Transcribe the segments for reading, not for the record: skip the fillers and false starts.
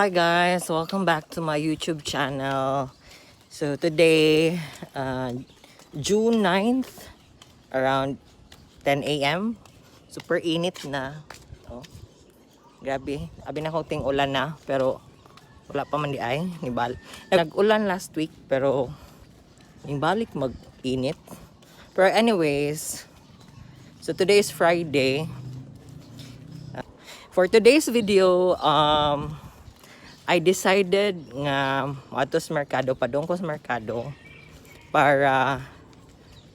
Hi guys, welcome back to my YouTube channel. So today, June 9th, around 10 a.m. Super init na. Oh, grabe. Abi na ko ting ulan na, pero wala pa man di ay. Nibal. Nag-ulan last week, pero nibalik mag-init. Pero anyways, so today is Friday. For today's video, I decided nga moadto sa merkado, padung ko sa merkado para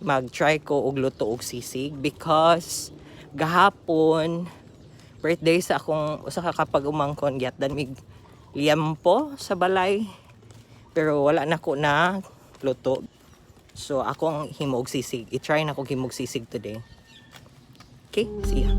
mag-try ko og luto og sisig because gahapon birthday sa akong usa ka kapag-umangkon, gihatdan mig liempo sa balay pero wala na ko na luto. So ako ang himo og sisig. I-try na ko himo og sisig today. Okay, see ya.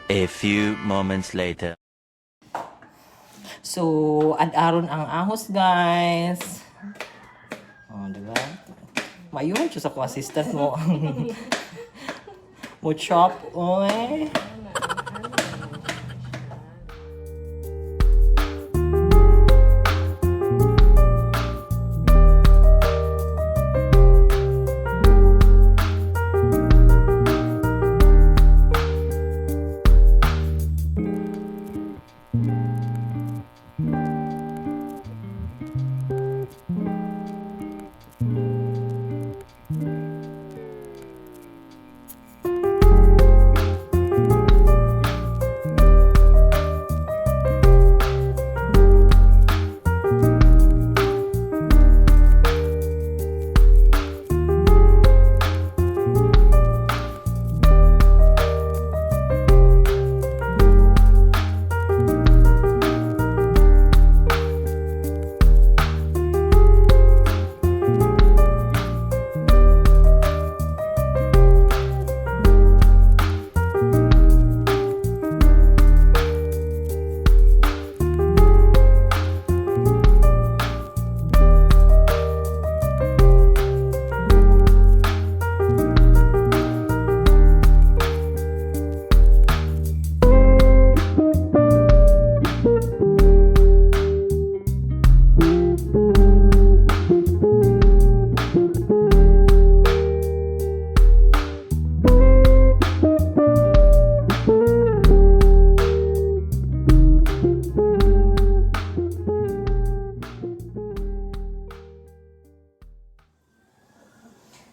A few moments later. So, ad-aron ang ahos, guys. Oh, di ba? Mayon, sa ko assistant mo. Mo chop, oy.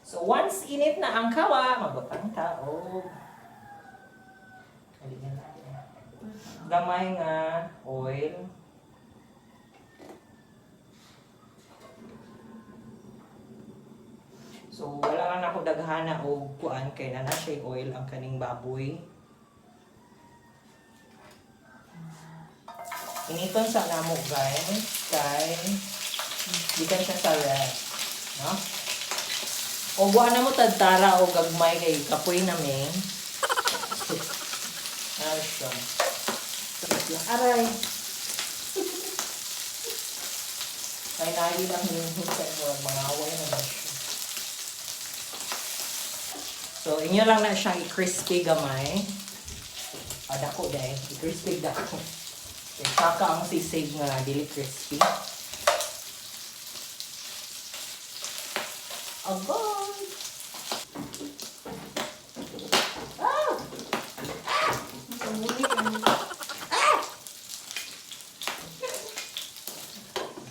So, once init na ang kawa, magbutang ta og halika na. Gamay nga oil. So, wala lang ako daghana og kuan kay na na siya oil ang kaning baboy. Initon sa namo guys kay gikan siya sa ref, no? O buwan na mo tadtara o gagmay kay kapoy na me. Ano siya? Aray! Kay nayi lang hinhin sa mo, mga away na ba siya. So, inyo lang na siyang i-crispy gamay. Ah, dako dahil. I-crispy dako. Kay saka ang sisig nga dili crispy. Agay! Ah! Ah!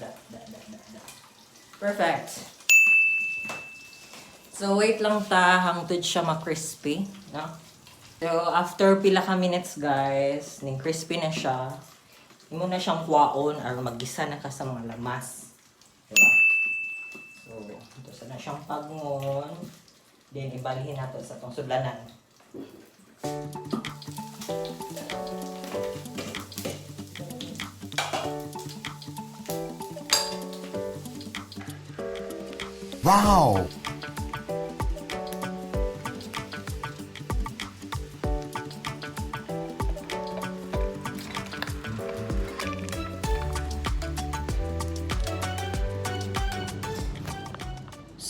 Da, da, da, da, da. Perfect. So, wait lang ta hangtod siya ma-crispy, no? So, after pila ka minutes, guys, ning crispy na siya. Imo na siyang kuwaon or magisa na ka sa mga lamas. Diba? So, ito sa na siyang pagngon. Then, ibalihin nato sa tong sudlanan. Wow!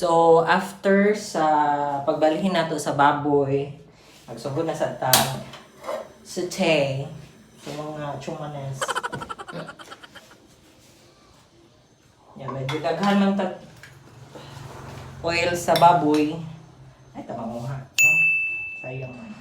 So, after sa pagbalihin nato sa baboy, nagsugod na sa ta saute sa mga chumanes. Yeah, medyo daghan man tag oil sa baboy. Ay, tamanguha. No? Sayang man.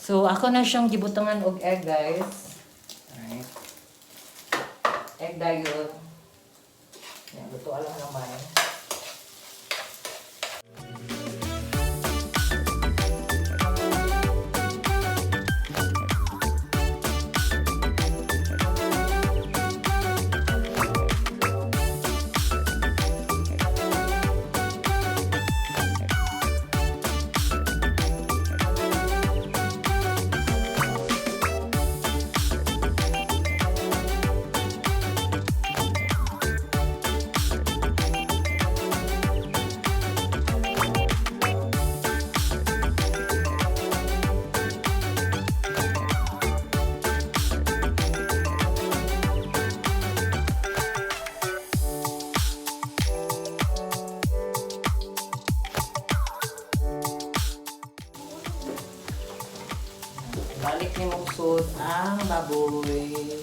So, ako na siyang gibutangan og egg, guys. Alright. Egg dayon. Yan, luto lang naman. Balik ni mong sud ang baboy.